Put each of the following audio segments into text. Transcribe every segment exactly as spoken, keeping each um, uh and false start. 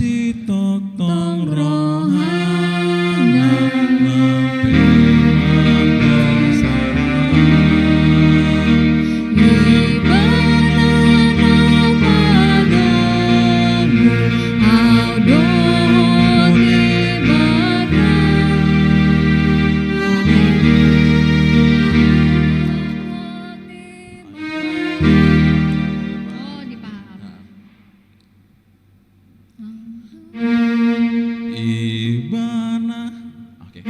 Sitongtong rohangku, na pe mamboan sala. Ibana na paganggu au dohot Debata. Oh, dipaham. Ibana. Oke.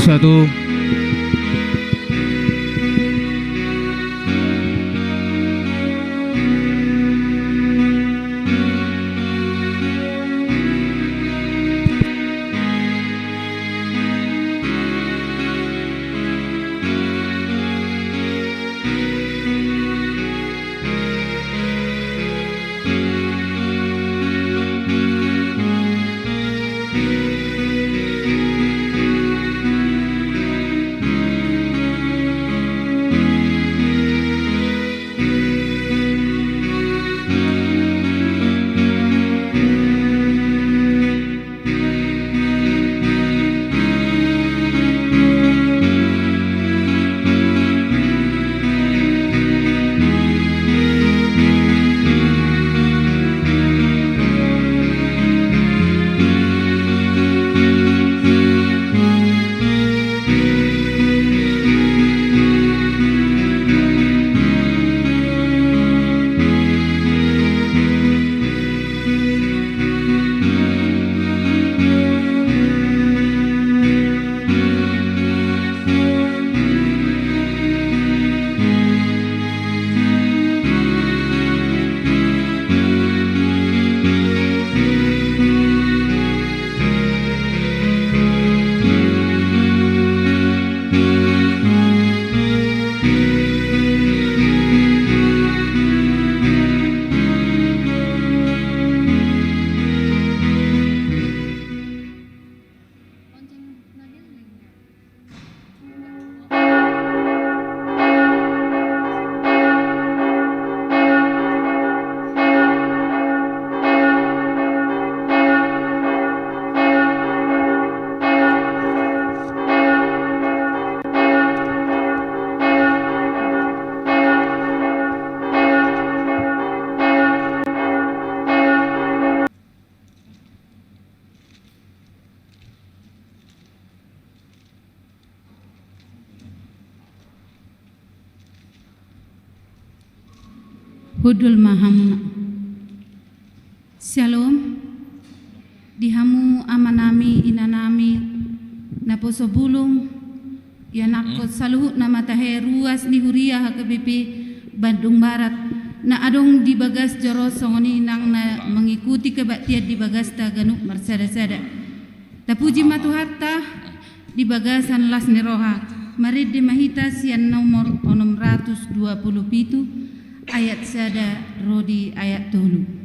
Satu. Hundul ma hamuna. Syalom. Di hamu amanami, inanami, naposo bulung, ianakhon saluhutna ma tahe ruas ni huria H K B P Bandung Barat, na adong di bagas joro songon i nang na mengikuti kebaktian di bagasta ganup marsada-sada. Tapuji ma Tuhanta di bagasan las ni roha, marende ma hita sian nomor onom ratus dua puluh pitu, ayat sada ro di ayat tolu.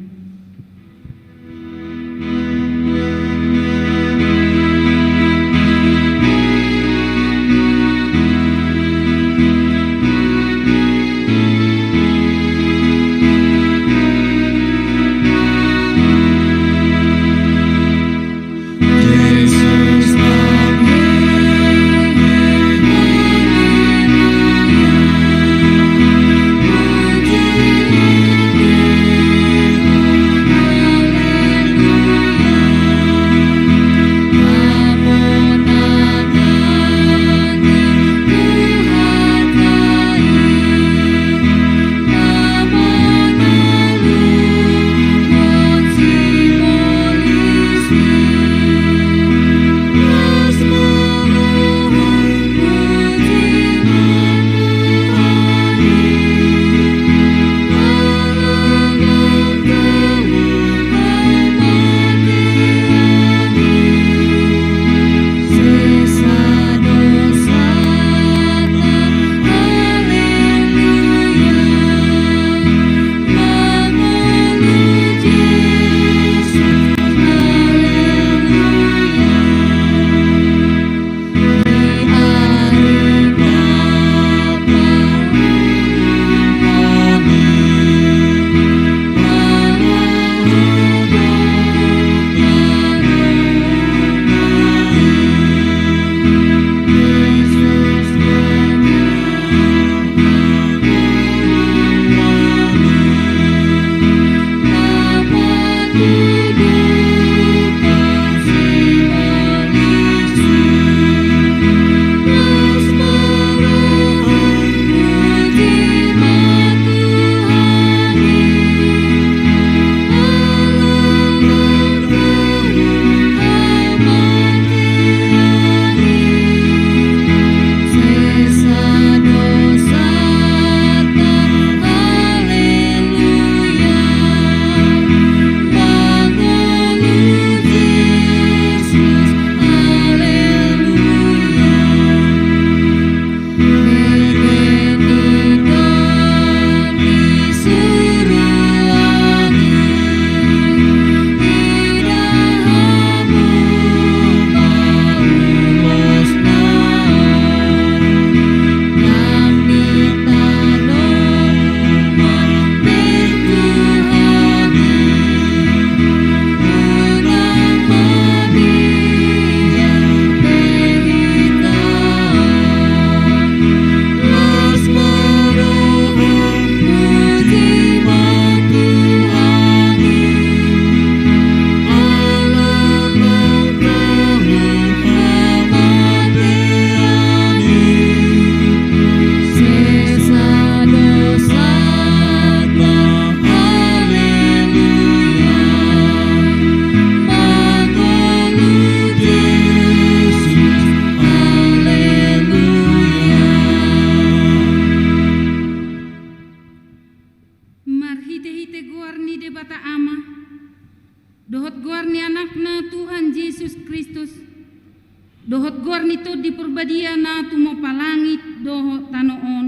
tumopa langit dohot tano on.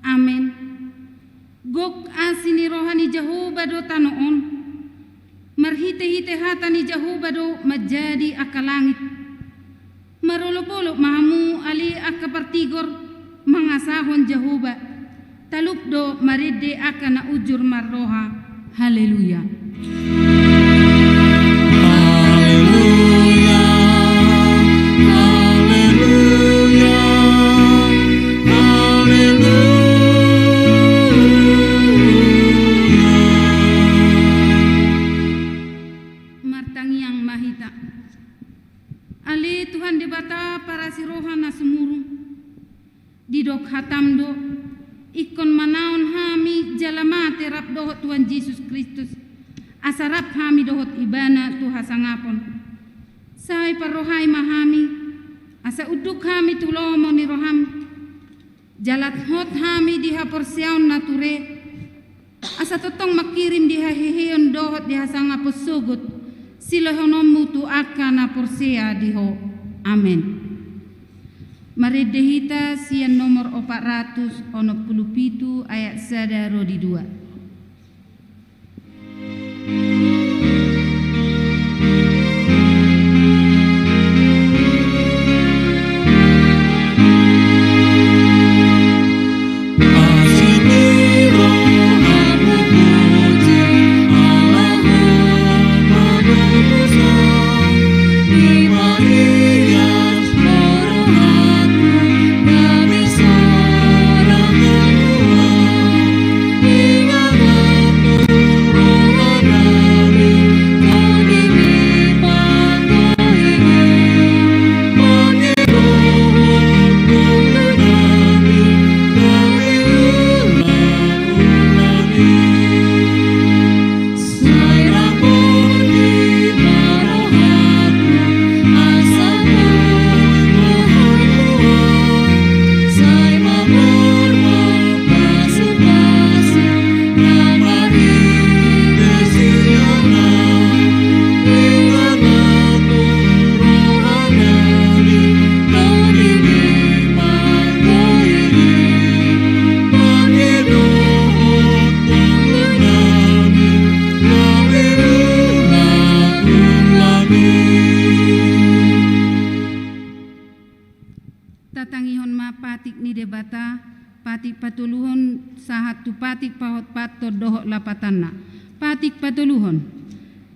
Amen. Gok asi ni roha ni Jahowa do tano on. Marhitehite hata ni Jahowa do manjadi angka langit. Marolopolop ma hamu ale angka partigor mangasahon Jahowa. Talup do marende angka na ujur marroha. Haleluya. Haleluya. Haleluya. Haleluya. Martangiang ma hita. Ale Tuhan Debata parasi roha na sumurung. Didok hatam do, ingkon manaon hami jala mate rap dohot Tuhan Jesus Kristus, asa rap hami dohot Ibana tu hasangapon. Sai parrohai ma hami, asa unduk hami tu lomo ni roham, jala hot hami di haporseaon na ture, asa tongtong mangkirim di haheheon dohot di hasangapon sogot, silehononmu tu angka na porsea di Ho. Amen. Marende hita sian nomor opat ratus onom pulu pitu ayat sada ro di dua. Tatangihon ma patik ni Debata, patik patoluhon sahat tu patik pahotpathon dohot lapatanna. Patik patoluhon.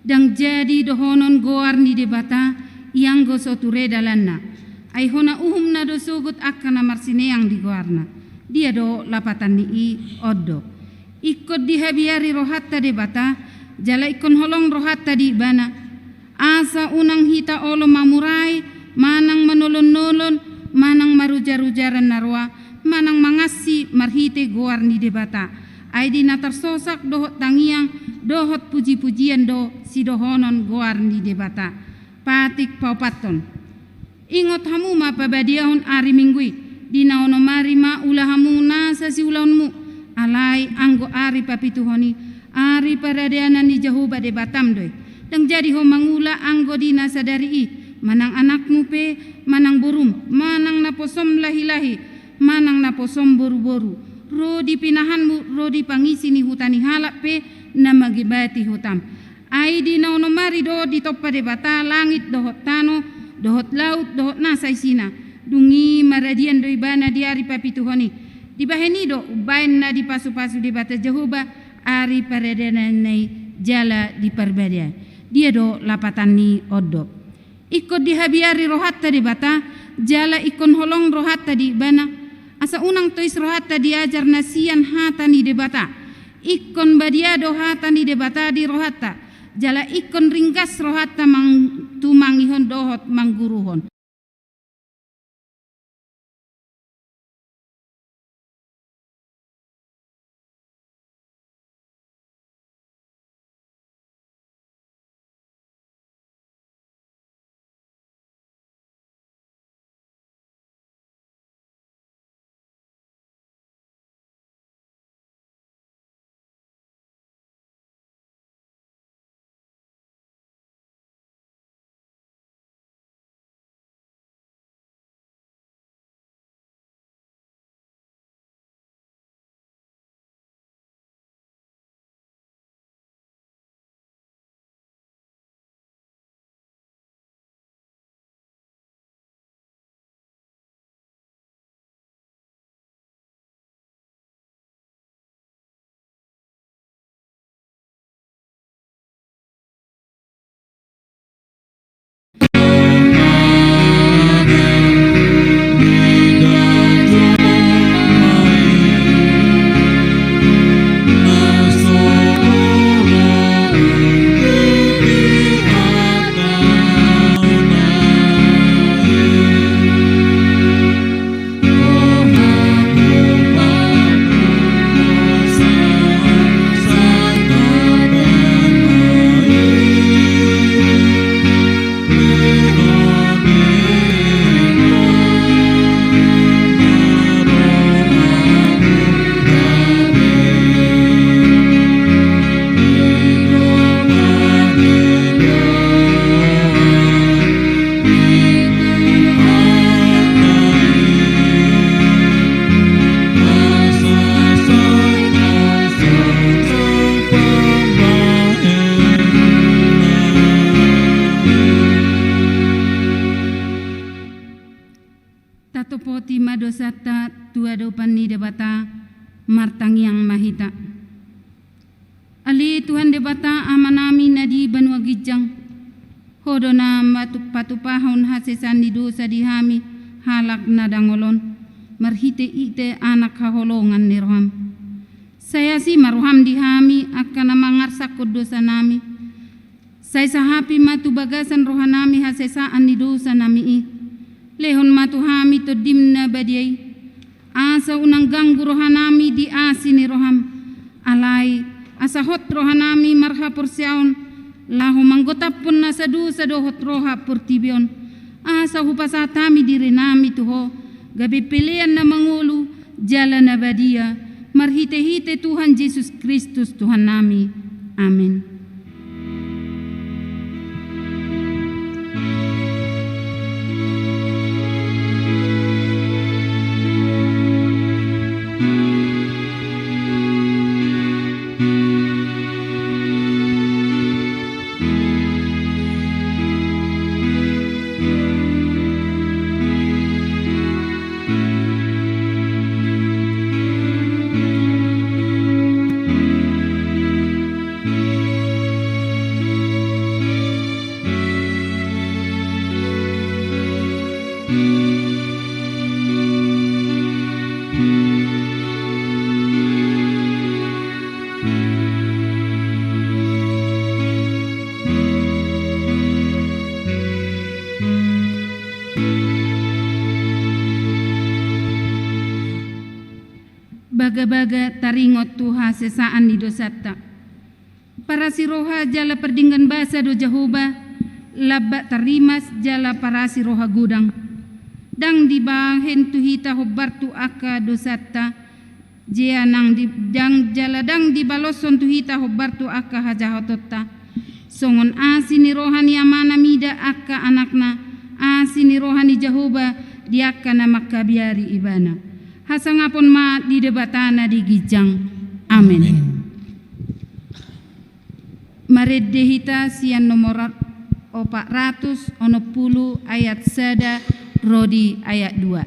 Ndang jadi dohonon goar ni Debata, ianggo so ture dalanna. Ai hona uhumna do sogot angka na marsineang di goarna. Dia do lapatan ni i? On do. Ingkon dihabiari rohanta Debata, jala ingkon holong rohanta di Ibana. Asa unang hita olo mamurai, manang manolon-nolon, manang marujar-ujaran na roa, manang mangansi marhite goar ni Debata. Ai di na tarsosak dohot tangiang, dohot puji-pujian do sidohonon goar ni Debata. Patik paopathon. Ingot hamu ma pabadiahon ari Minggu i, di na onom ari ma ula hamu nasa siulaonmu, alai anggo ari papituhon i, ari paradanan ni Jahowa Debatam do i. Ndang jadi ho mangula anggo di na sadari i, manang anakmu pe, manang borum, manang naposom lahi-lahi, manang naposom boru-boru, ro di pinahanmu, ro di pangisi ni huta ni halak pe, na mangibati hutam. Ai di na onom ari do ditompa Debata langit dohot tano, dohot laut, dohot nasa isina. Dung i maradian do Ibana di ari papituhon i. Dibahen i do umbaen na dipasu-pasu Debata Jahowa ari paradanan i jala diparbadiai. Dia do lapatan ni on do. Ingkon dihabiari rohanta Debata, jala ingkon holong rohanta di Ibana, asa unang tois rohanta di ajar na sian hata ni Debata. Ingkon badia do hata ni Debata di rohanta, jala ingkon ringgas rohanta mang-, tumangihon dohot mangguruhon. Tu adopan ni Debata, martangiang ma hita. Ale Tuhan Debata, Amanami na di banua ginjang, Ho do na matu-, patupahon hasesaan ni dosa di hami, halak na dangol on, marhite-hite Anak haholongan ni roham. Sai asi ma roham di hami, angka na mangarsakkon dosanami. Sai sahapi ma tu bagasan rohanami hasesaan ni dosanami i. Lehon ma tu hami Tondim na badia i, asa unang ganggu rohanami di asi ni roham. Alai, asa hot rohanami marhaporseaon, laho manggotaphon nasa dosa dohot roha portibi on. Asa hupasahat hami dirinami tu Ho, gabe pelean na mangolu, jala na badia, marhite-hite Tuhan Jesus Kristus Tuhannami. Amen. Bagabaga taringot tu hasesaan ni dosanta. Parasi roha jala pardenggan basa do Jahowa, lambak tarrimas jala parasi roha godang. Ndang dibahen tu hita hombar tu angka dosanta, jea nang di-, ndang jala ndang dibaloshon tu hita hombar tu angka hajahatonta. Songon asi ni roha ni Amana mida angka anakna, asi ni roha ni Jahowa di angka na mangkabiari Ibana. Hasangapon ma di Debata na di ginjang. Amen. Amen. Marende hita sian nomor opat ratus onom pulu ayat sada ro di ayat dua.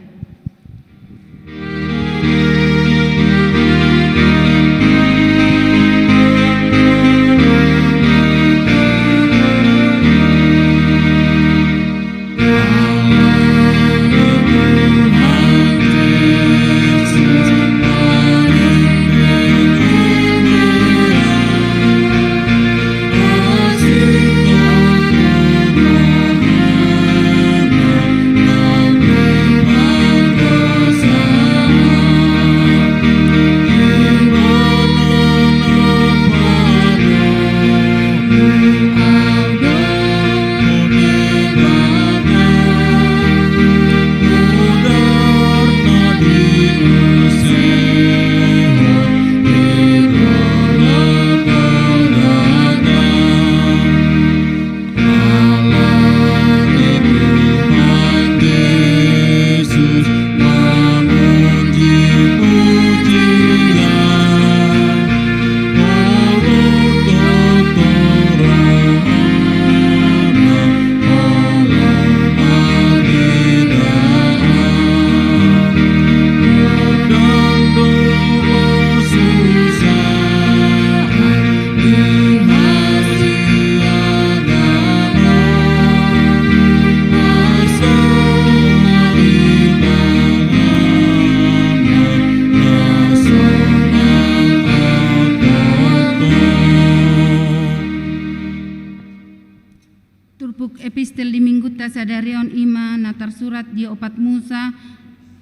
Turpuk epistel di minggunta sadari on i ma na tarsurat di opat Musa,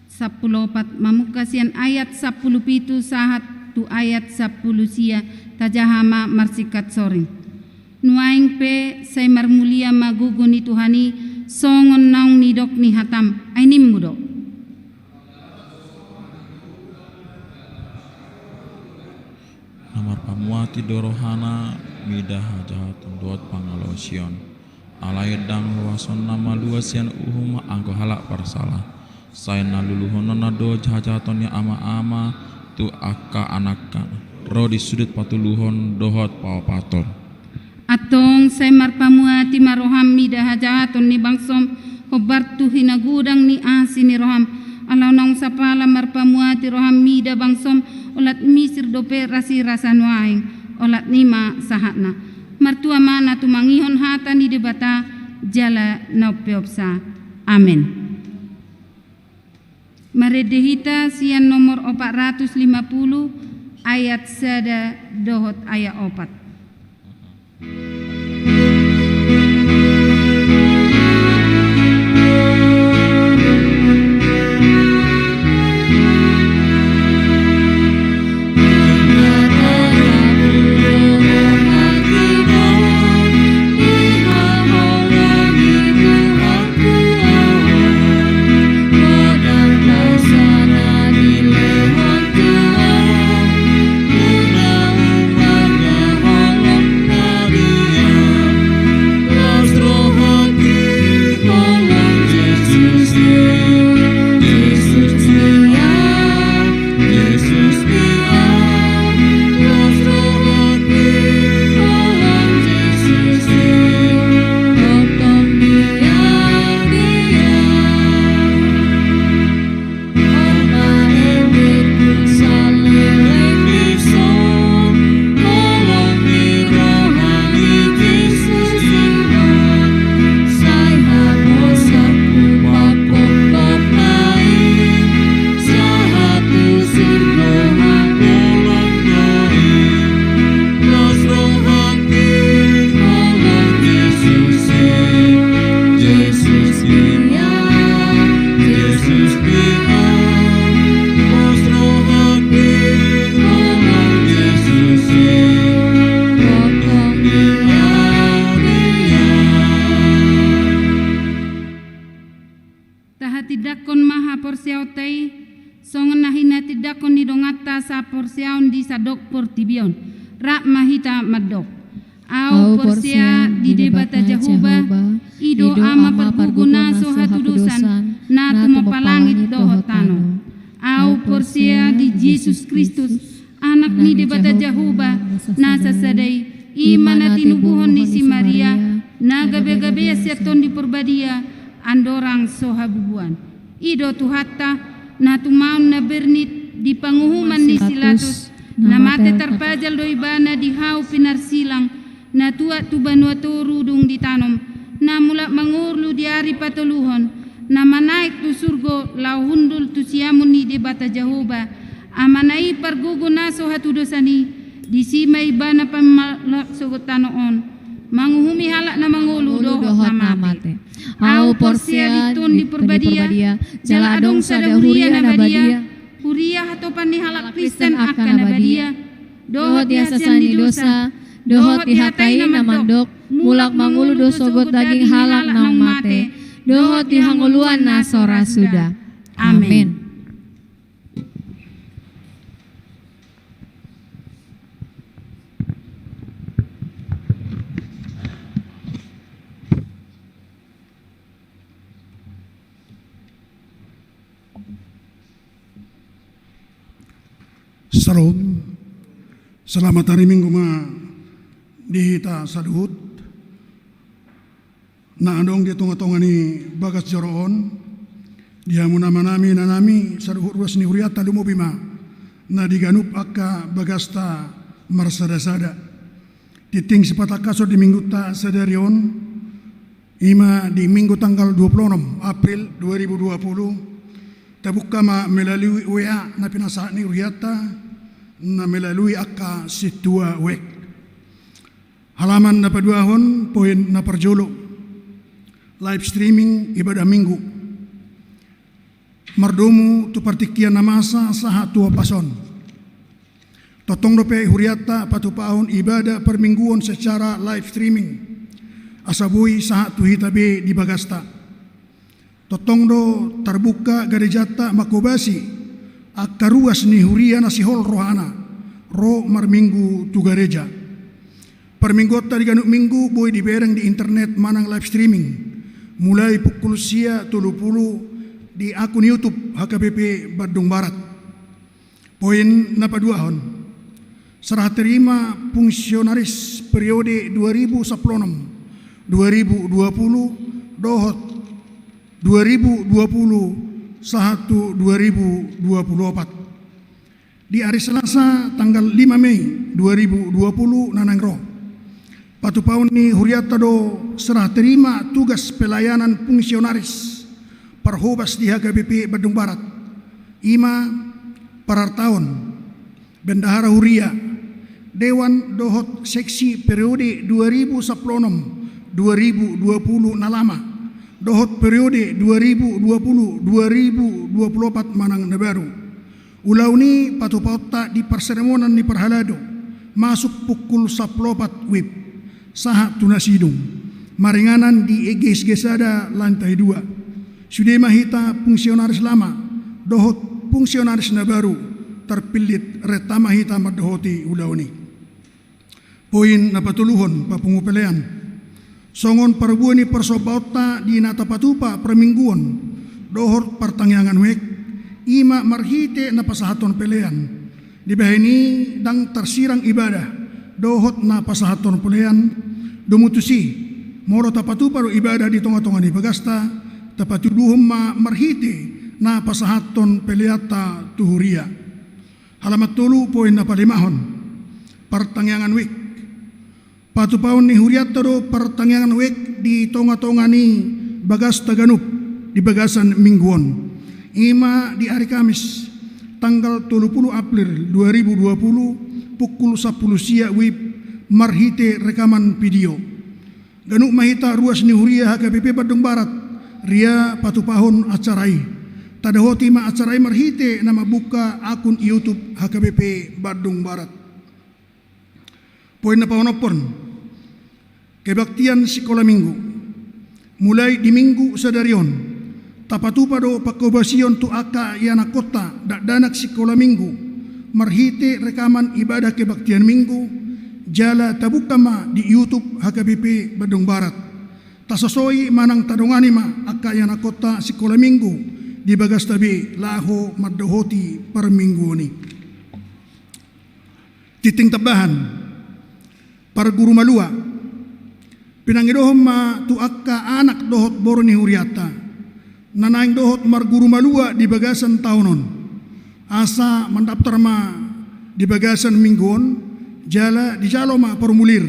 sampulu opat, mamungka sian ayat sampulu pitu sahat tu ayat sampulu sia, tajaha ma marsingkat soring. Nuaeng pe sai marmulia ma gogo ni Tuhan i, songon naung nidok ni hatam, ai nimmu do. Na marpamuati do rohana mida hajahaton dohot pangalaosion. Alai ndang loasonna malua sian uhum anggo halak parsala. Sai na luluhononna do hajahaton ni ama-ama tu angka anakna, ro di sudut patuluhon dohot paopathon. Antong sai marpamuati ma roham mida hajahaton ni bangsom, hombar tu hinagodang ni asi ni roham, Laho naung sapala marpamuati roham mida bangsom, olat Misir dope rasirasa nuaeng, olat ni ma sahatna. Martua ma na tumangihon hata ni Debata jala na umpeopsa. Amen. Marende hita sian nomor opat ratus lima puluh, ayat sada dohot ayat opat. Tahatindangkon ma haporseaonta i, songon na hinatindangkon ni donganta sahaporseaon di sandok portibi on. Rap ma hita mandok. Au porsea di Debata Jahowa, i do Ama pargogo na so hatudosan, na tumompa langit dohot tano. Au porsea di Jesus Kristus, Anak ni Debata Jahowa, na sasada i, i ma na tinubuhon ni si Maria, na gabe-gabean sian Tondi Porbadia, andorang so habubuan. I do Tuhanta, na tumaon na bernit di panguhuman ni si Latus, na mate tarpajal do ibana di hau pinarsilang, na tuat tu banua toru dung ditanom, na mulak mangolu di ari patoluhon, na manaek tu surgo laho hundul tu siamun ni Debata Jahowa, Amana i pargogo na so hatudosan i, disi ma ibana pamalak sogot tano on, manguhumi halak na mangolu dohot na mate. Au porsea di Tondi Porbadia, jala adong sada huria na badia, huria hatopan ni halak Kristen angka na badia, dohot di hasesaan ni dosa, dohot di hata i na mandok, mulak mangolu do sogot daging halak naung mate, dohot di hangoluan na so ra suda. Amen. Syalom. Selamat hari Minggu ma di hita saluhut na adong di tonga-tonga ni bagas joro on, di hamu amanami, inanami, saluhut ruas ni hurianta, lumobi ma na di ganup angka bagasta marsada-sada. Tingting sipatangkason di minggunta sadari on, i ma di Minggu tanggal dua puluh enam April dua ribu dua puluh, tabuka ma melalui W A na pinasahat ni hurianta, na melalui angka sintua web. Halaman na paduahon, poin na parjolo. Live streaming ibadah Minggu. Mardomu tu partingkian na masa sahat tu ombas on. Tongtong dope hurianta patupahon ibadah parmingguon secara live streaming, asa boi sahat tu hita be di bagasta. Tongtong do tarbuka garejanta manghobasi angka ruas ni huria na sihol rohana ro marminggu tu gareja. Parmingguonta di ganup minggu boi dibereng di internet manang live streaming, mulai pukul sia tolu pulu di akun YouTube H K B P Bandung Barat. Poin na paduahon. Serah terima fungsionaris periode dua ribu sampulu enam, dua ribu dua puluh dohot dua ribu dua puluh sahat tu dua ribu dua puluh opat. Di ari Selasa tanggal lima Mei dua ribu dua puluh na naeng ro, patupaon ni hurianta do serah terima tugas pelayanan fungsionaris parhobas di H K B P Bandung Barat, i ma parartaon, bendahara huria, dewan dohot seksi periode dua ribu sampulu onom dua ribu dua puluh na lama dohot periode dua ribu dua puluh dua ribu dua puluh opat manang na baru. Ulaon i patupaonta di parseremonan ni parhalado, masuk pukul sampulu opat wib sahat tu na sidung, maringanan di E G S G sada lantai dua. Sude ma hita fungsionaris lama dohot fungsionaris na baru tarpillit, renta ma hita mandohoti ulaon i. Poin na patoluhon, papungu pelean. Songon parbue ni parsombaonta di na tapatupa parmingguon dohot partangiangan wijk, i ma marhite na pasahathon pelean. Dibahen i ndang tarsirang ibadah dohot na pasahathon pelean. Domu tusi, molo tapatupa do ibadah di tongatonga ni bagasta, tapatuduhon ma marhite na pasahathon peleanta tu huria. Halaman tolu, poin na palimahon, partangiangan wijk. Patupaon ni hurianta do partangiangan wijk di tongatonga ni bagasta ganup di bagasan minggu on, i ma di ari Kamis tanggal tolu pulu April dua ribu dua puluh, pukul sampulu sia wib, marhite rekaman video. Ganup ma hita ruas ni huria H K B P Bandung Barat ria patupahon acara i. Tadohoti ma acara i marhite na mambuka akun YouTube H K B P Bandung Barat. Poin na paonomhon, kebaktian sikola minggu. Mulai di minggu sadari on, tapatupa do pangkobasion tu angka ianakhonta dakdanak sikola minggu marhite rekaman ibadah kebaktian minggu, jala tabuka ma di YouTube H K B P Bandung Barat. Tasosoi manang tadongani ma angka ianakhonta sikola minggu di bagasta be laho mandohoti parmingguon i. Tintin tambahan, parguru malua. Pinangidohon ma tu angka anak dohot boru ni hurianta na naeng dohot marguru malua di bagasan taon on, asa mandaptar ma di bagasan minggu on, jala dijalo ma formulir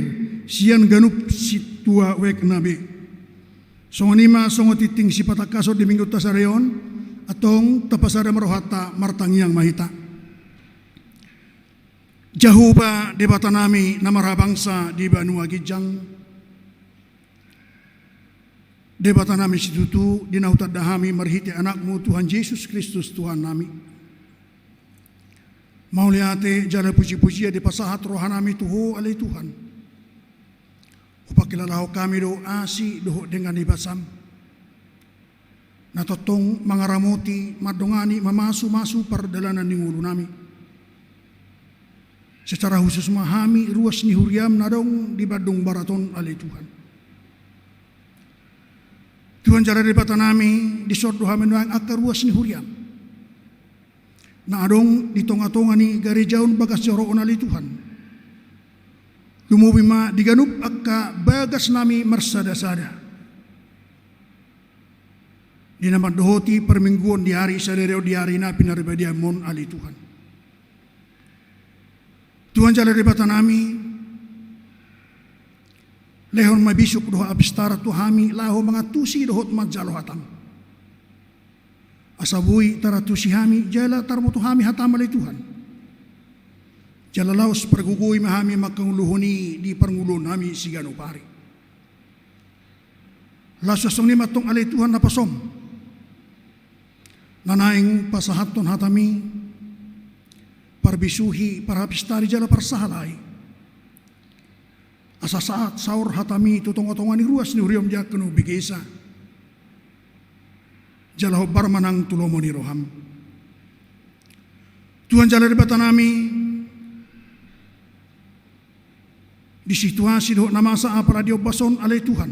sian ganup sintua wijk na be. Songon i ma songon tintin sipatangkason di minggu sadari on, antong tapasada ma rohanta, martangiang ma hita. Jahowa Debata nami na marhabangsa di banua ginjang, Debata nami situtu, di na hutanda hami marhite Anakmu Tuhan Jesus Kristus Tuhan nami, mauliate jala pujipujian dipasahat roha nami tu Ho ale Tuhan. Hupangkilalahon hami do asi dohot denggan ni basam na tongtong mangaramoti, mandongani, mamasumasu pardalanan ni ngolu nami. Secara khusus ma hami ruas ni huriam na adong di Bandung Barat on ale Tuhan. Tuhan jala Debata nami, dison do hami nuaeng angka ruas ni huriam na adong di tongatonga ni gareja on bagas joro on ale Tuhan. Lumobi ma di ganup angka bagas nami marsadasada di na mandohoti parmingguon di ari sadari on di ari na pinarbadiam on ale Tuhan. Tuhan jala Debata nami, lehon ma bisuk dohot apistaran tu hami laho mangantusi dohot manjalo hatam. Asa boi tarantusi hami jala tarboto hami hatam ale Tuhan. Jala laos pargogoi ma hami mangkaluhon i di parngoluon nami siganup ari. Laos songon i ma antong ale Tuhan naposom, na naeng pasahathon hatami, parbisuhi, parhapistari jala parsahalai. Asa sahat saor hatami tu tongatonga ni ruas ni huriam di angka na umbegesa. Jala hombar ma nang tu lomo ni roham. Tuhan jala Debata nami, di situasi dohot na masa apala di ombas on ale Tuhan,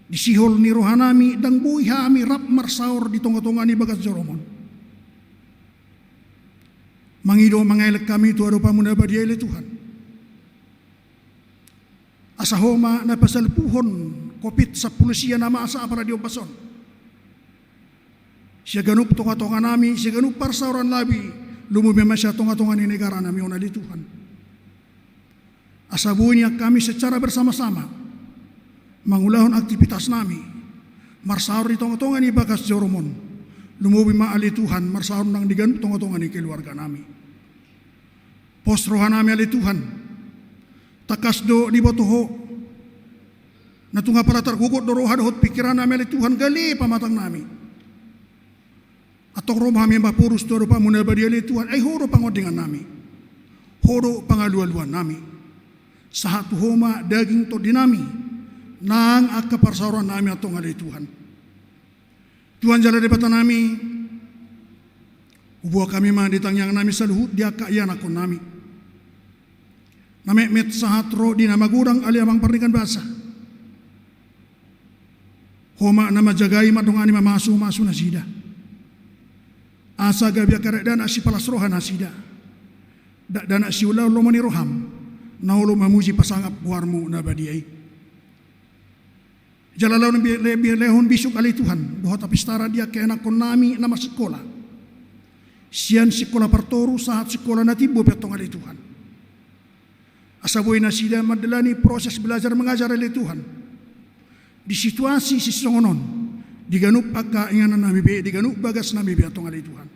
di sihol ni roha nami ndang boi hami rap marsaor di tongatonga ni bagas jorom on. Mangido mangelek hami tu adopanmu na badia ale Tuhan. Asa Ho ma na pasalpuhon covid sampulu sia na masa apala di ombas on. sian ganup tongatonganami, sian ganup parsaoran nami, lumobi ma sian tongatonga ni negara nami on ale Tuhan. Asa boi nian hami secara bersama-sama mangulahon aktivitas nami, marsaor di tongatonga ni bagas joro-Mu on, lumobi ma ale Tuhan marsaor nang di ganup tongatonga ni keluarga nami. Pos roha nami ale Tuhan, tangkas do diboto Ho, na tung apala targogot do roha dohot pingkiran nami ale Tuhan, gale pamatang nami. Antong ro ma hami mamporus tu adopan-Mu na badia ale Tuhan, ai Ho do pangondingan nami, Ho do pangalualuan nami. Sahat tu Ho ma daging tondi nami, nang angka parsaoran nami antong ale Tuhan. Tuhan jala Debata nami, huboan hami ma di tangiang nami saluhut di angka ianakhon nami na metmet sahat ro di na magodang ale Amang pardenggan basa. Ho ma na manjagai mandongani mamasumasu nasida, asa gabe angka dakdanak sipalas roha nasida, dakdanak siulaon lomo ni roham, na olo mamuji pasangap goar-Mu na badia i. Jala lehon bi-, le-, bi-, lehon bisuk ale Tuhan dohot hapistaran di angka ianakhon nami na marsikola, sian sikola partoru sahat sikola na timbo pe antong ale Tuhan. Asa boi nasida mandalani proses belajar mengajar ale Tuhan di situasi sisongon on, di ganup angka inganan nami be, di ganup bagas nami be antong ale Tuhan.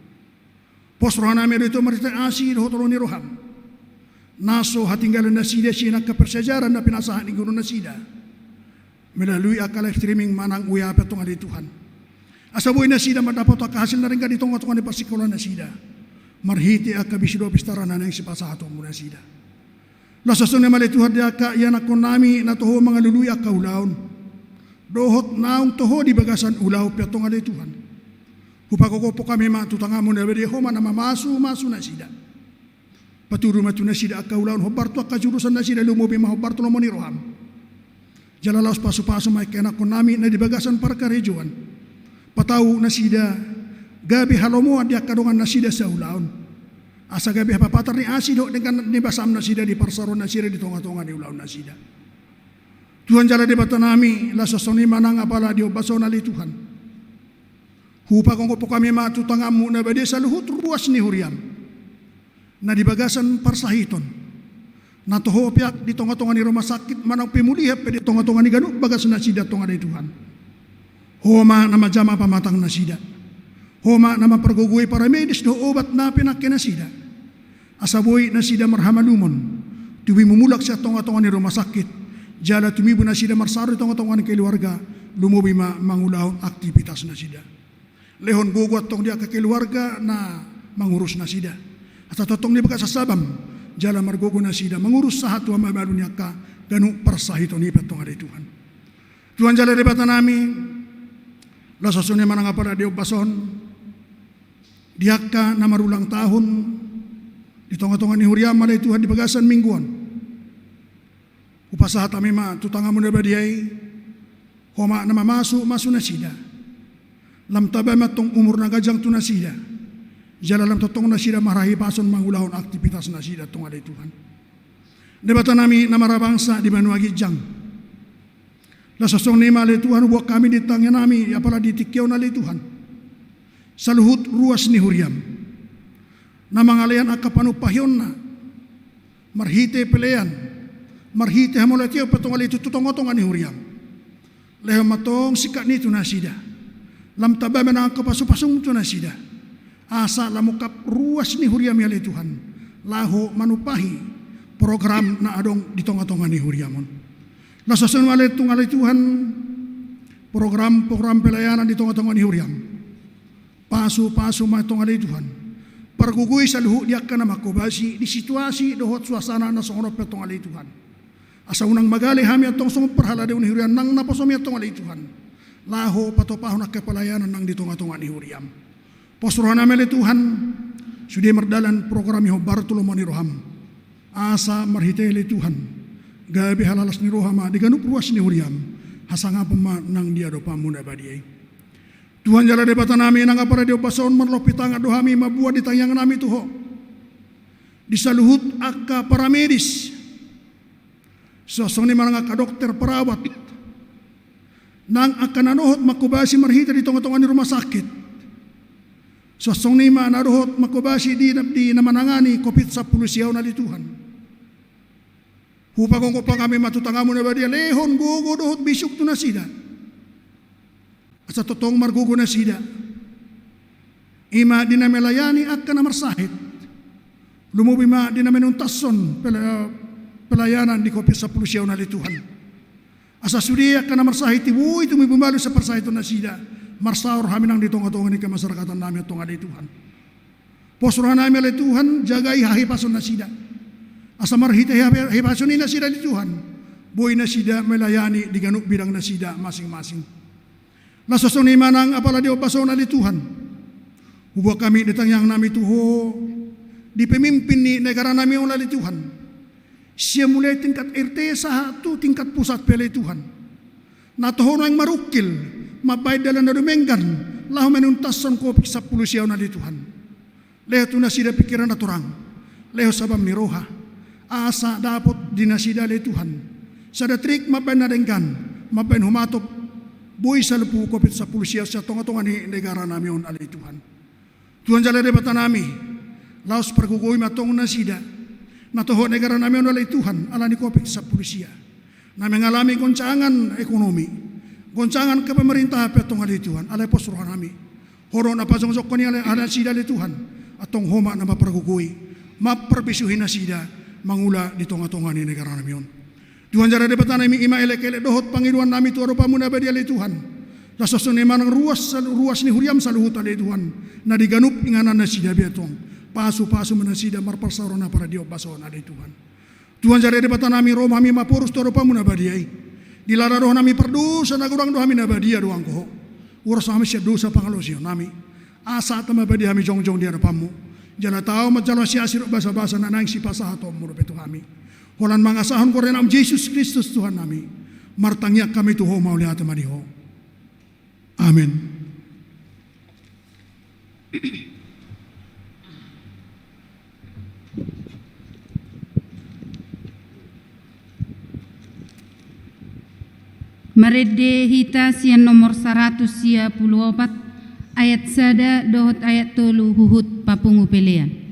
Pos roha nami ale Tuhan marhite asi dohot olo ni roham, na so hatinggalan nasida sian angka parsiajaran na pinasahat ni guru nasida melalui angka live streaming manang W A pe antong ale Tuhan. Asa boi nasida mandapot angka hasil na denggan di tongatonga ni parsikolaan nasida marhite angka bisuda pistaran na naeng sipasahaton-Mu nasida. Laos songon i ma ale Tuhan di angka ianakhon nami na toho mangalului angka ulaon dohot naung toho di bagasan ulaon pe antong ale Tuhan. Hupagogophon hami ma tu tangan-Mu na badia, Ho ma na mamasumasu nasida. Patudu ma tu nasida angka ulaon hombar tu angka jurusan nasida, lumobi ma hombar tu lomo ni roham. Jala laos pasupasu ma angka ianakhon nami na di bagasan parkarejoan. Patau nasida gabe halomoan di angka dongan nasida saulaon, asa gabe hapapatar ni asi dohot denggan ni basam nasida di parsaoran nasida di tongatonga ni ulaon nasida. Tuhan jala Debata nami, laos songon i ma nang apala di ombas on ale Tuhan, hupagogophon hami ma tu tangan-Mu na badia saluhut ruas ni huriam na di bagasan parsahiton, na toho pe di tongatonga ni rumah sakit manang pemulihan pe di tongatonga ni ganup bagas nasida antong ale Tuhan. Ho ma na manjama pamatang nasida, Ho ma na mampargogoi paramedis dohot obat na pinangke nasida, asa boi nasida marhamalumon, tumibu mulak sian tongatonga ni rumah sakit, jala tumibu nasida marsaor di tongatonga ni keluarga, lumobi ma mangulahon aktivitas nasida. Lehon gogo antong di angka keluarga na mangurus nasida, asa tongtong di bagasan sabam jala margogo nasida mangurus sahat tu hamaolon ni angka ganup parsahiton i pe antong ale Tuhan. Tuhan jala Debata nami, laos songon i ma nang apala di ombas on, di angka na marulang tahun di tongatonga ni huriam ale Tuhan di bagasan minggu on, hupasahat hami ma tu tangan-Mu na badia i, Ho ma na mamasumasu nasida. Lam taba ma antong umur na ganjang tu nasida, jala lam tongtong nasida marhahipason mangulahon aktivitas nasida antong ale Tuhan. Debata nami na marhabangsa di banua ginjang, laos songon i ma ale Tuhan huboan hami di tangiang nami apala di tingki on ale Tuhan, saluhut ruas ni huriam na mangalean angka panumpahionna marhite pelean, marhite hamauliateon pe antong ale Tuhan tu tongatonga ni huriam. Lehon ma antong singkat ni i tu nasida. Lam taba ma nang angka pasupasum tu nasida, asa lam ungkap ruas ni huriam i ale Tuhan laho manumpahi program na adong di tongatonga ni huriam on. Laos songon i ma ale Tuhan, ale Tuhan, program-program pelayanan di tongatonga ni huriam, pasupasu ma antong ale Tuhan, pargogoi saluhut di angka na manghobasi di situasi dohot suasana na songon on pe antong ale Tuhan. Asa unang magale hami antong songon parhalado ni huriam nang naposo-Mi antong ale Tuhan, laho patupahon angka pelayanan nang di tongatonga ni huriam. Pos roha nami ale Tuhan, sude mardalan program i hombar tu lomo ni roham, asa marhite i ale Tuhan gabe halalas ni roha ma di ganup ruas ni huriam, hasangapon ma nang di adopan-Mu na badia i. Tuhan jala Debata nami, nang apala di ombas on marlopi tangan do hami mamboan di tangiang nami tu Ho di saluhut angka paramedis, songon i ma nang angka dokter, perawat, nang angka na dohot manghobasi marhite di tongatonga ni rumah sakit, Songon i ma na dohot manghobasi di, di na manangani covid sampulu sia on ale Tuhan. Hupagokhon hami ma tu tanganmu na badia, lehon gogo dohot bisuk tu nasida. Asa tongtong margogo nasida. I ma di na melayani angka na marsahit. Lumobi ma di na menuntason pela-, pelayanan di covid sampulu sia on ale Tuhan. Asa sude angka na marsahit i boi tumimbaru sian parsahitonnasida. Marsaor hami nang di tongatonga ni kemasyarakatannami antong ale Tuhan. Pos rohanami ale Tuhan, jagai hahipasonnasida. Asa marhite hahipason i nasida ale Tuhan. Boi nasida melayani di ganup bidangnasida masing-masing. Laos songon i ma nang apala di ombas on ale Tuhan. Huboan hami di tangiangnami tu Ho, di pemimpin ni negaranami on ale Tuhan. Sian mulai tingkat R T sahat tu tingkat pusat pe ale Tuhan. Na toho nuaeng marungkil, mambahen dalan na dumenggan, laho menuntason covid sampulu sia on ale Tuhan. Lehon tu nasida pingkiran na torang, lehon sabam ni roha, asa dapot di nasida ale Tuhan. Sada trik mambahen na denggan, mambahen humatop, boi salpu covid sampulu sia sian tongatonga ni negaranami on ale Tuhan. Tuhan jala Debatanami, laos pargogoi ma antong nasida. Na toho negaranami on ale Tuhan, ala ni covid sampulu sia. Na mengalami goncangan ekonomi, goncangan kepemerintahan pe antong ale Tuhan, alai pos rohanami. Ho do na pajongjongkon i ale, ale nasida ale Tuhan, antong Ho ma na mampargogoi, mamparbisuhi nasida, mangula di tongatonga ni negaranami on. Tuhan jala Debatanami, i ma elekelek dohot pangidoannami tu adopanmu na badia ale Tuhan. Laos songon i ma nang ruas, ruas ni huriam saluhut ale Tuhan, na di ganup inganannasida be antong. Pasupasu ma nasida marparsaoran apala di ombas on ale Tuhan. Tuhan jala Debatanami, ro ma hami maporus tu adopanmu na badia i. Dilala do hami pardosa, na godang do hami na badia do anggo Ho. Uras hami sian dosa pangalaosionnami. Asa tama badia hami jongjong di adopanmu. Jala tau manjalo siasi dohot basabasa na naeng sipasahatonmu dope tu hami. Holan mangasahon goarna Jesus Kristus Tuhannami. Martangiang hami tu Ho, mauliate ma di Ho. Amen. Marende hita sian nomor saratus sia pulu opat, ayat sada dohot ayat tolu huhut papungu pelean.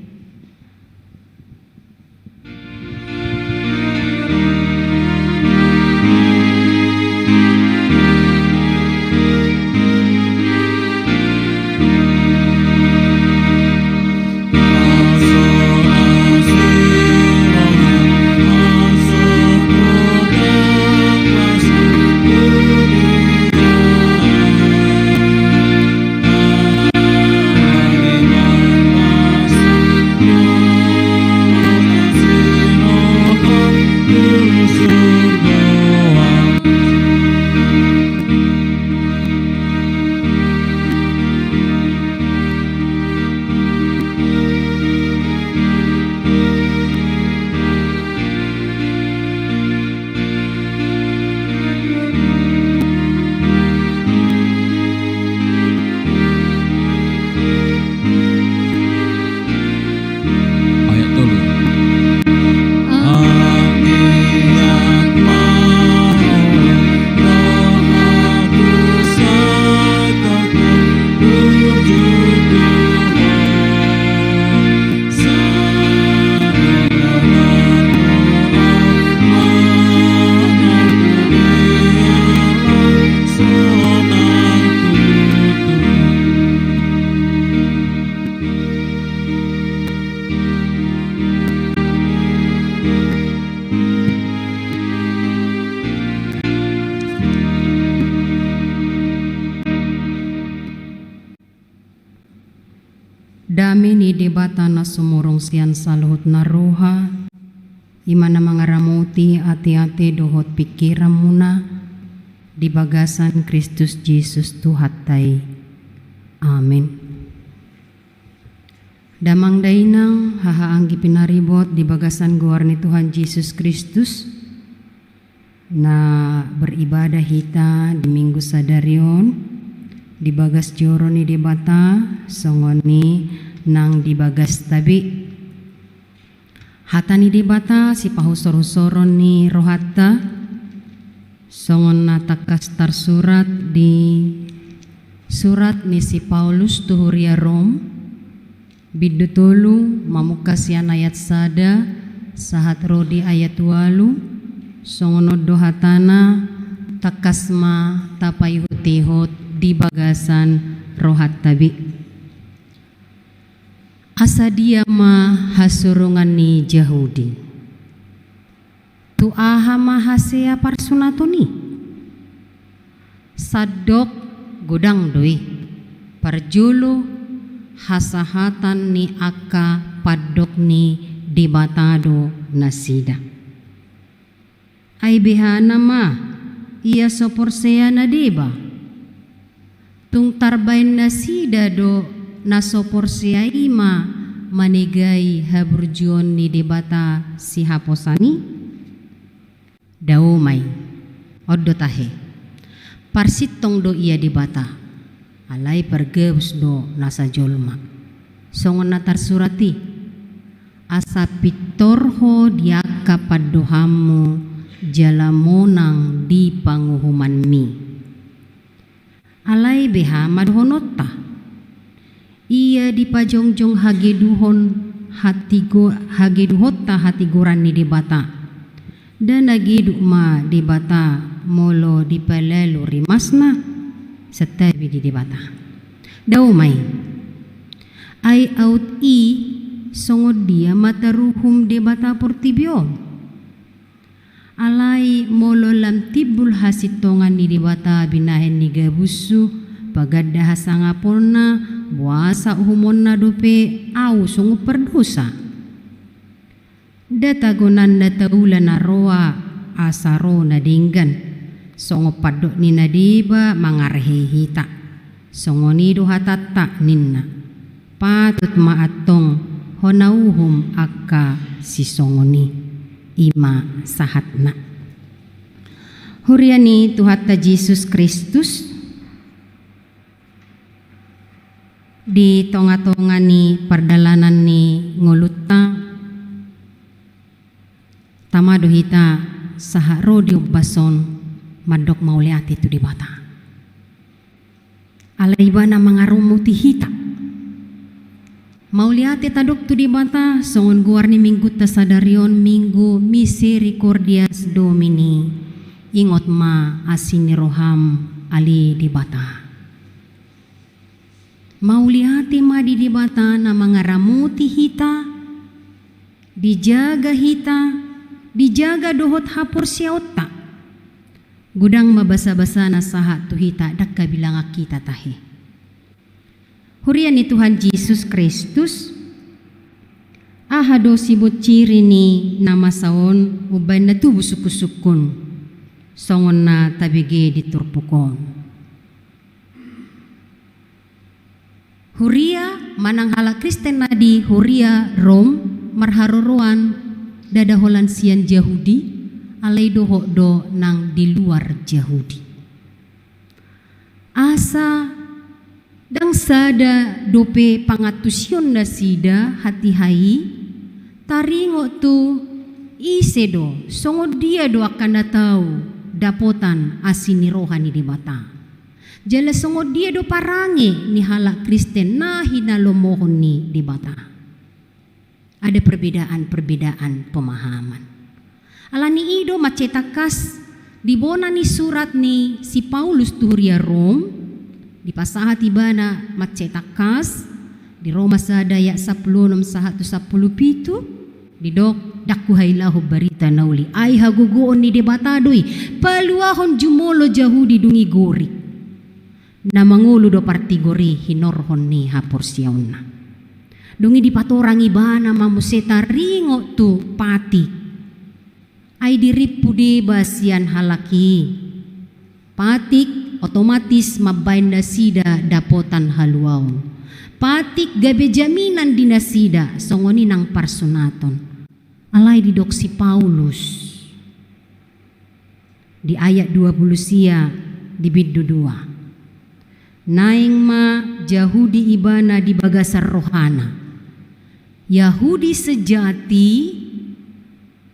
Dame ni Debata na sumurung sian saluhut na roha, i ma na mangaramoti ateate dohot pingkiranmuna di bagasan Kristus Jesus Tuhanta i. Amen. Damang dainang, haha anggi pinaribot di bagasan goar ni Tuhan Jesus Kristus, na beribadah hita di Minggu sadari on di bagas joro ni Debata, songon i nang di bagasta be. Hata ni Debata sipahusorhusoron ni rohanta, songon na tangkas tarsurat di surat ni si Paulus tu huria Rom, Bindu tolu, mamungka sian ayat sada sahat ro di ayat ualu. Songon on do hatana: Tangkas ma tapaihutihut di bagasan rohanta be. Asa dia ma hasurungan ni Jahudi? Tu aha ma hasea parsunaton i? Sandok godang do i. Parjolo, hasahatan ni angka pandok ni Debata do nasida. Ai beha nama ia so porsea na deba? Tung tarbaen nasida do na so porsea i ma manegai haburjuon ni Debata sihaposan i? Dao ma i. On do tahe. Parsintong do ia Debata, alai pargabus do nasa jolma. Songon na tarsurat i: Asa pintor ho di angka pandohanmu, jala monang di panguhumanmi. Alai beha ma dohononta? Ia dipajongjong hageduhon hatigo-, hageduhonta hatigoran ni Debata. Nda na geduk ma Debata molo dipalalu rimasna? Santabi di Debata. Dao ma i. Ai aut i, songon dia ma taruhum Debata portibi on? Alai molo lam timbul hasintongan ni Debata binahen ni gabushu, paganda hasangaponna, boasa uhumonna dope ahu songon pardosa? Nda tagonan na taula na roa, asa ro na denggan, songon pandok ni na deba mangarehei hita. Songon i do hatanta, ninna. Patut ma antong hona uhum angka sisongon i. I ma sahatna. Huria ni Tuhanta Jesus Kristus, di tongatonga ni pardalanan ni ngolunta, tama do hita sahat ro di ombas on mandok mauliate tu Debata. Ala Ibana mangaramoti hita. Mauliate tadok tu Debata, songon goar ni minggunta sadari on, Minggu Misericordias Domini. Ingot ma asi ni roham, ale Debata. Mauliate ma di Debata na mangaramoti hita, dijaga hita, dijaga dohot haporseaonta. Godang ma basabasana sahat tu hita, ndang habilangan hita tahe. Huria ni Tuhan Jesus Kristus, aha do siboan ciri ni na masa on umbahen na tubu sungkunsungkun, songon na tabege di turpuk on? Huria manang halak Kristen na di huria Rom marharoroan, ndada holan sian Jahudi, alai dohot do nang di luar Jahudi. Asa ndang sada dope pangantusion nasida hatiha i taringot tu ise do, songon dia do angka na tau dapotan asi ni roha ni Debata. Jala songon dia do parange ni halak Kristen na hinalomohon ni Debata. Ada perbedaan-perbedaan pemahaman. Alani i do mansai tangkas di bona ni surat ni si Paulus tu huria Rom, dipasahat ibana mansai tangkas di Roma sada ayat sampulu onom sahat tu sampulu pitu, didok: Ndang huhailahon barita na uli, ai hagogoon ni Debata do i paluahon jumolo Jahudi dung i Gorik, na mangolu do partigor i hinorhon ni haporseaonna. Dung i dipatorang ibana ma muse taringot tu patik. Ai dirimpu deba sian halak i. Patik otomatis mambahen nasida dapotan haluaon. Patik gabe jaminan di nasida, songon i nang parsunaton. Alai didok si Paulus di ayat dua pulu sia di bindu dua: Naeng ma Jahudi ibana di bagasan rohana. Yahudi sejati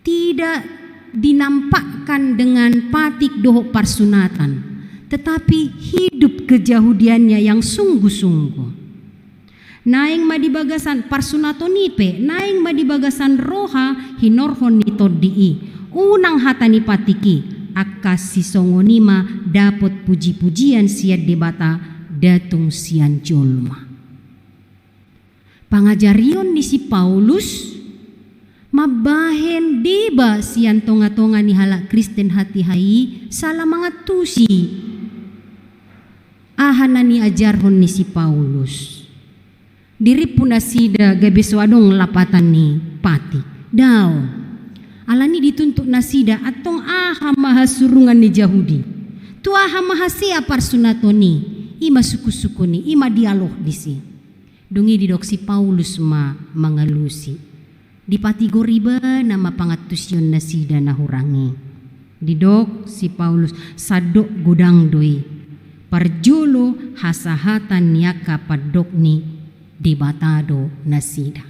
tidak dinampakkan dengan patik dohot parsunatan, tetapi hidup kejahudiannya yang sungguh-sungguh. naeng ma di bagasan parsunaton i pe, naeng ma di bagasan roha hinorhon ni tondi i. Unang hata ni patik i, angka sisongon i ma dapot puji-pujian sian Debata, nda tung sian jolma. Pangajarion ni si Paulus mambahen deba sian tonga-tonga ni halak Kristen hatiha i sala mangantusi. Aha na niajarhon ni si Paulus? Dirimpu nasida gabe so adong lapatan ni patik. Daong. Alani i dituntut nasida, antong aha ma hasurungan ni Jahudi? Tu aha ma hasea parsunaton i? I ma sungkun-sungkun i, i ma dialog disi. Dung i didok si Paulus ma mangalusi. Dipatigor ibana ma pangantusion nasida na hurang i. Didok si Paulus, sandok godang do i. Parjolo hasahatan ni angka pandok ni Debata do nasida.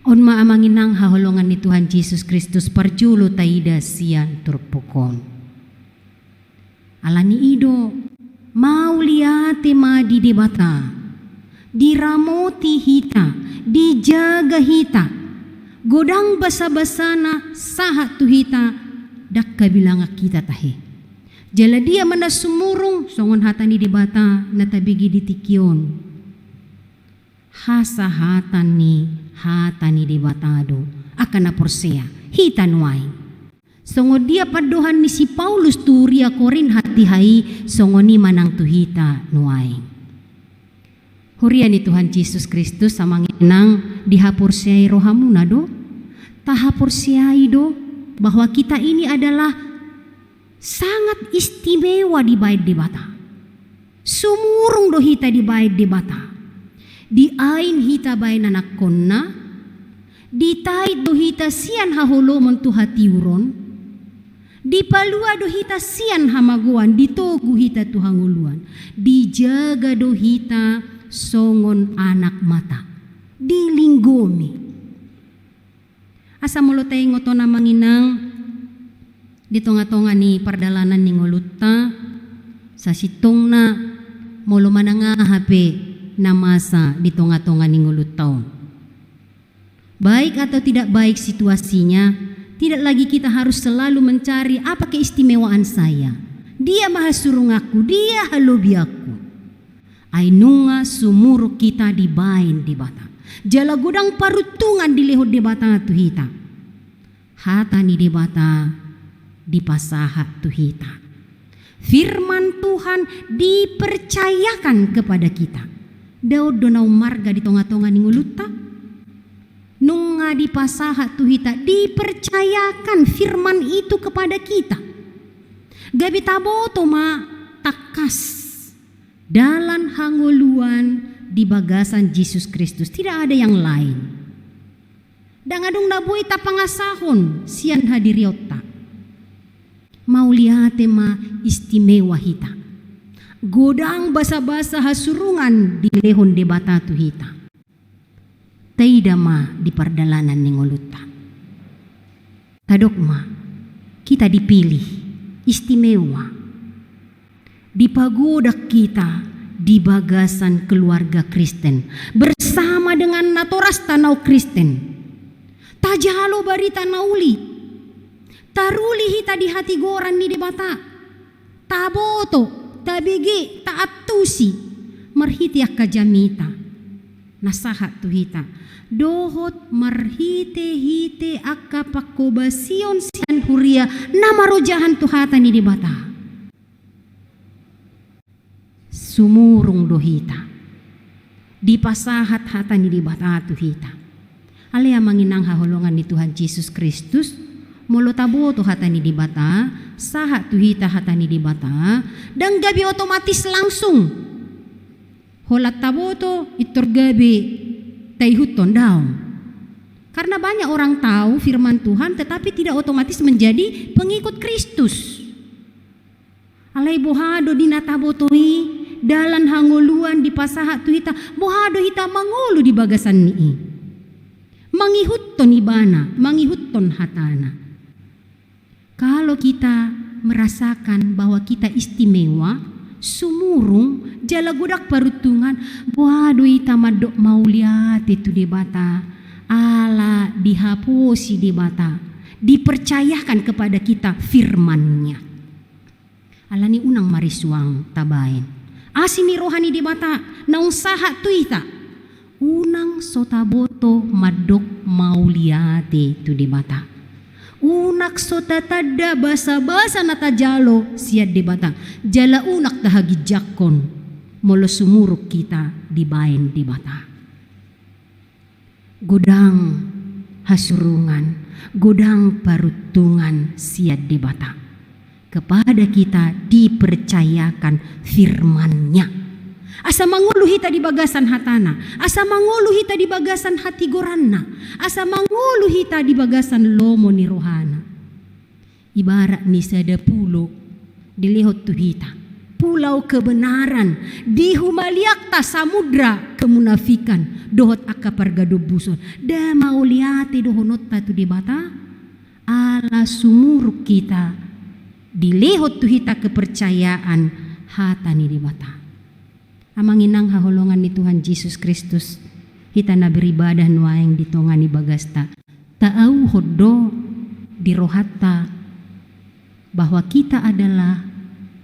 On ma amang inang haholongan ni Tuhan Jesus Kristus parjolo taida sian turpuk on. Alani i do, mauliate ma di Debata, diramoti hita, dijaga hita, godang basa-basana sahat tu hita, ndang habilangan hita tahe. Jala dia ma na sumurung, songon hata ni Debata na tabege di tingki on. Hasahatan ni hata ni Debata do, angka na porsea, hita nuaeng. Songon dia pandohan ni si Paulus tu huria Korint hatiha i, songon i ma nang tu hita nuaeng. Huria ni Tuhan Jesus Kristus, amang inang, dihaporseai rohamuna do? Tahaporseai do bahwa kita ini adalah sangat istimewa dibaen Debata. Sumurung do hita dibaen Debata. Diain hita baen anakkonna, ditait do hita sian haholomon tu hatiuron, dipalua do hita sian hamagoan, ditogu hita tu hangoluan, dijaga do hita songon anakmata, dilinggomi. Asa molo taingot on amang inang, di tonga-tonga ni pardalanan ni ngolunta, sasintongna molo manang aha pe na masa di tonga-tonga ni ngolunta on. Baik atau tidak baik situasinya, tidak lagi kita harus selalu mencari apa keistimewaan saya. Dia ma hasurunganku, dia halobianku. Ai nunga sumurung hita dibaen Debata. Jala godang paruntungan dilehon Debata tu hita. Hata ni Debata dipasahat tu hita. Firman Tuhan dipercayakan kepada kita. Nda on do na ummarga di tonga-tonga ni ngolunta? Nunga dipasahat tu hita, dipercayakan firman itu kepada kita. Gabe taboto ma tangkas dalan hangoluan di bagasan Jesus Kristus. Tidak ada yang lain. Ndang adong na boi tapangasahon sian hadirionta. Mauliate ma, istimewa hita. Godang basa-basa hasurungan dilehon Debata tu hita. Taida ma di pardalanan ni ngolunta. Tadok ma, kita dipilih, istimewa. Dipagodang hita di bagasan keluarga Kristen, bersama dengan natorasta na Kristen. Tajalo barita na uli. Taruli hita di hatigoran ni Debata. Taboto, tabege, taantusi. Marhite angka jamita na sahat tu hita. Dohot marhite-hite angka panghobasion sian huria na marojahan tu hata ni Debata. Sumurung do hita. Dipasahat hata ni Debata tu hita. Ale amang inang haholongan ni Tuhan Jesus Kristus, molo taboto hata ni Debata, sahat tu hita hata ni Debata, ndang gabe otomatis langsung. Holan taboto, pintor gabe taihuthon, daong. Karena banyak orang tahu firman Tuhan, tetapi tidak otomatis menjadi pengikut Kristus. Alai boha do di na taboto i, dalan hangoluan dipasahat tu hita, boha do hita mangolu di bagasan ni i. Mangihuthon ibana, mangihuthon hatana. Kalau kita merasakan bahwa kita istimewa, sumurung, jala godang paruntungan, boha do hita mandok mauliate tu Debata, ala dihaposi Debata, dipercayakan kepada kita firman-Nya. Alani unang marisuang tabaen asi ni roha ni Debata naung sahat tu hita. Unang so taboto mandok mauliate tu Debata. Unang so tatanda basabasa na tajalo sian Debata, jala unang tahaginjangkon molo sumurung hita dibaen Debata. Godang hasurungan, godang paruntungan sian Debata. Kepada kita dipercayakan firman-Nya. Asa mangolu hita di bagasan hata-Na, asa mangolu hita di bagasan hatigoran-Na, asa mangolu hita di bagasan lomo ni roha-Na. Ibarat ni sada pulo dilehon tu hita, pulau kebenaran, di humaliangta samudra kemunafikan dohot angka pargadombuson. Nda mauliate dohononta tu Debata, ala sumurung hita, dilehon tu hita kepercayaan hata ni Debata. Amang inang haholongan ni Tuhan Jesus Kristus, hita na beribadah nuaeng di tonga ni bagasta, taauhon do di rohanta bahwa kita adalah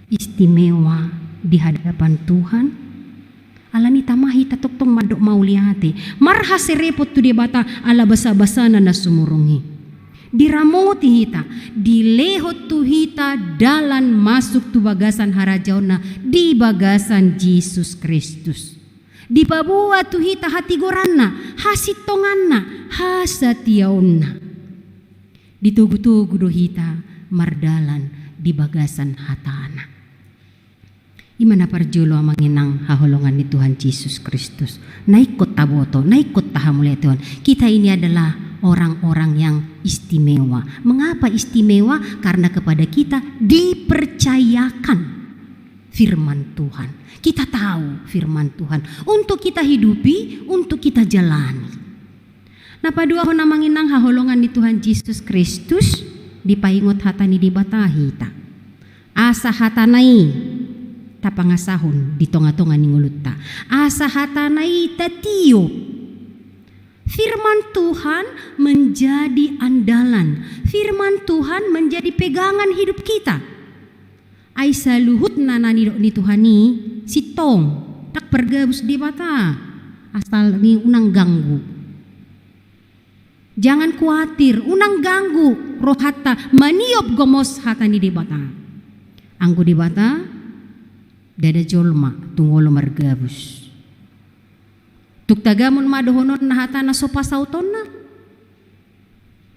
istimewa di hadapan Tuhan? Alani i tama hita tongtong mandok mauliate, marhaserepon tu Debata ala basabasana na sumurung i. Diramoti hita, dilehon tu hita dalan masuk tu bagasan harajaonna di bagasan Jesus Kristus. Dipaboa tu hita hatigoranna, hasintonganna, hasatiaonna. Ditogutogu do hita mardalan di bagasan hatana. I ma na parjolo amang inang haholongan ni Tuhan Jesus Kristus. Na ingkon taboto, na ingkon tahamauliatehon. Kita ini adalah orang-orang yang istimewa. Mengapa istimewa? Karena kepada kita dipercayakan firman Tuhan. Kita tahu firman Tuhan. Untuk kita hidupi, untuk kita jalani. Na paduahon amang inang haholongan ni Tuhan Jesus Kristus, dipaingot hata ni Debata hita. Asa hatana i tapangasahon di tonga-tonga ni ngolunta. Asa hatana i tatiop. Firman Tuhan menjadi andalan. Firman Tuhan menjadi pegangan hidup kita. Ai saluhutna na nidok ni Tuhan i, sintong, ndang pargabus Debata, asal ni unang ganggu. Jangan kuatir, unang ganggu rohanta maniop gomos hata ni Debata. Anggo Debata, ndada jolma tung olo margabus. Tung tagamon ma dohononna hatana so pasautonna.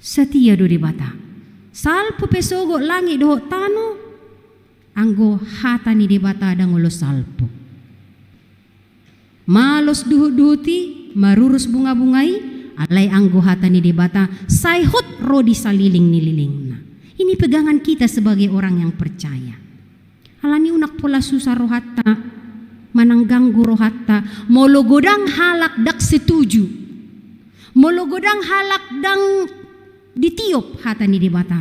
Satia do Debata. Salpu pe sogot langit dohot tano, anggo hata ni Debata ndang olo salpu. Malos duhut-duhut i, marurus bunga-bunga i, alai anggo hata ni Debata sai hot ro di saliling ni lilingna. Ini pegangan kita sebagai orang yang percaya. Alani unang pola susah rohanta, manang ganggu rohanta, molo godang halak ndang setuju. Molo godang halak ndang ditiop hata ni Debata.